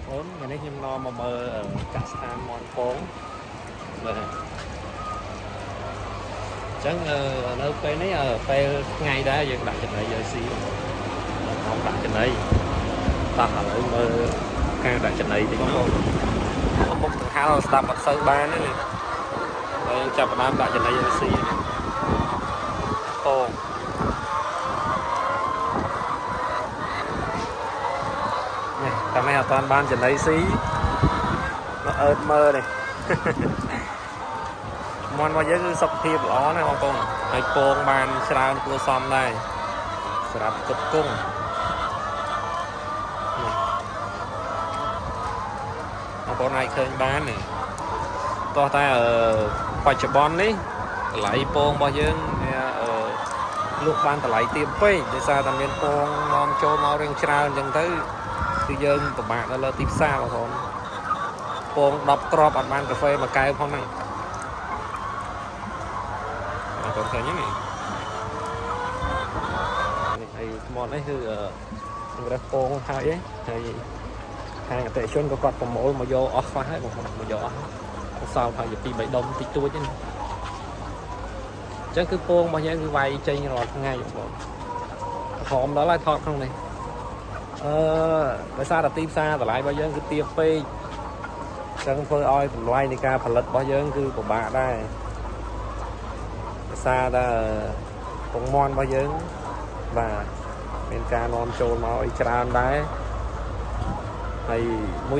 ប្អូនថ្ងៃនេះខ្ញុំនាំមកមើលកសិដ្ឋានមនពងបាទអញ្ចឹងនៅពេលនេះពេលថ្ងៃដែរយើងដាក់ចំណីឲ្យស៊ីបងប្អូនដាក់ចំណីតោះឥឡូវមើលការដាក់ចំណីតិចបងប្អូនមុខដង្ហាលស្ដាប់អត់សូវបានទេនេះហើយយើងចាប់ផ្ដើមដាក់ចំណីឲ្យស៊ីនេះពងនេះតែមិនអត់តាន់បានចំណីស៊ីមកអើតមើលនេះ មន់របស់យើងគឺសុខភាពល្អណាស់បងប្អូនហើយពងបានច្រើនគួរសមដែរសម្រាប់គុតគង់នេះបងប្អូនអាចឃើញបាននេះតោះតែបច្ចុប្បន្ននេះតម្លៃពងរបស់យើងវាលក់បានតម្លៃទាបពេកដោយសារតែមានពងនាំចូលមករឿងច្រើនអញ្ចឹងទៅគឺយើងពិបាកនៅលើទីផ្សារបងប្អូនពង10គ្រាប់អត់បានកាហ្វេមួយកែវផងហ្នឹង បងប្អូនឃើញទេនេះនេះហើយថ្មនេះគឺរើសពងហើយឯងហើយខាងអតិថិជនក៏គាត់ប្រមូលមកយកអស់ខ្លះហើយបងប្អូនមកយកអស់សល់ហើយពី3ដុំតិចតួចទេអញ្ចឹងគឺពងរបស់យើងគឺវាយចេញរាល់ថ្ងៃបងប្អូនក្រហមដល់ហើយថតក្នុងនេះអឺដោយសារតែទីផ្សារតម្លៃរបស់យើងគឺទាបពេកអញ្ចឹងធ្វើឲ្យតម្លៃនៃការផលិតរបស់យើងគឺពិបាកដែរ ដោយសារតែពងមន់របស់យើងបាទមានការនាំចូលមកឲ្យច្រើនដែរហើយមួយ